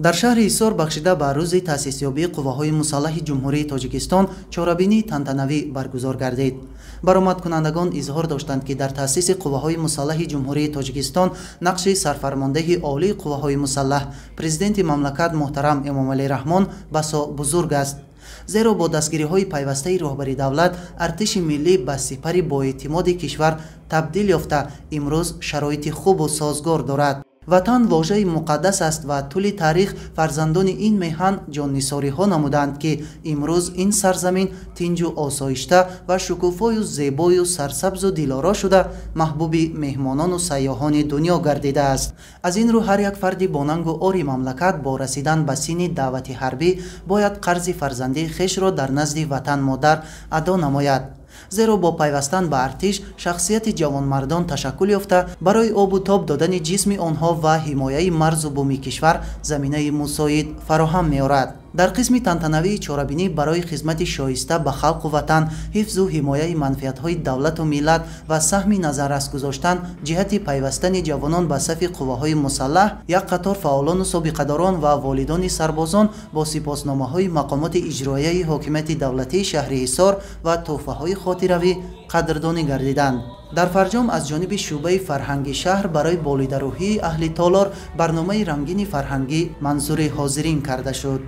Дар шаҳри Ҳисор бахшида ба рӯзи таъсисёбии қувваҳои мусаллаҳи Ҷумҳурии Тоҷикистон чорабинии тантанавӣ баргузор гардид. Баромадкунандагон изҳор доштанд, ки дар таъсиси қувваҳои мусаллаҳи Ҷумҳурии Тоҷикистон нақши сарфармондеҳи олии қувваҳои мусаллаҳ, президенти мамлакат муҳтарам Эмомалӣ Раҳмон басо бузург аст. Зеро бо дастгириҳои пайвастаи роҳбари давлат артиши миллӣ ба сипари боэътимоди кишвар табдил ёфта, имрӯз шароити хубу созгор дорад. Ватан вожаи муқаддас аст ва тӯли таърих фарзандони ин меҳан ҷоннисориҳо намуданд, ки имрӯз ин сарзамин тинҷу осоишта ва шукуфою зебою сарсабзу дилоро шуда, маҳбуби меҳмонону сайёҳони дунё гардидааст. Аз ин рӯ ҳар як фарди бонангу ори мамлакат бо расидан ба синни даъвати ҳарбӣ бояд қарзи фарзандии хешро дар назди ватан-модар адо намояд. Зеро бо пайвастан ба артиш шахсияти ҷавонмардон ташаккул ёфта, барои обу тоб додани ҷисми онҳо ва ҳимояи марзу буми кишвар заминаи мусоид фароҳам меорад. Дар қисми тантанавии чорабинӣ барои хизмати шоиста ба халқу ватан, ҳифзу ҳимояи манфиатҳои давлату миллат ва саҳми назаррас гузоштан ҷиҳати пайвастани ҷавонон ба сафи қувваҳои мусаллаҳ як қатор фаъолону собиқадорон ва волидони сарбозон бо сипосномаҳои мақомоти иҷроияи ҳокимияти давлатии шаҳри Ҳисор ва тӯҳфаҳои хотиравӣ қадрдонӣ гардиданд. Дар фарҷом аз ҷониби шӯъбаи фарҳанги шаҳр барои болидарӯҳии аҳли толор барномаи рангини фарҳангӣ манзури ҳозирин карда шуд.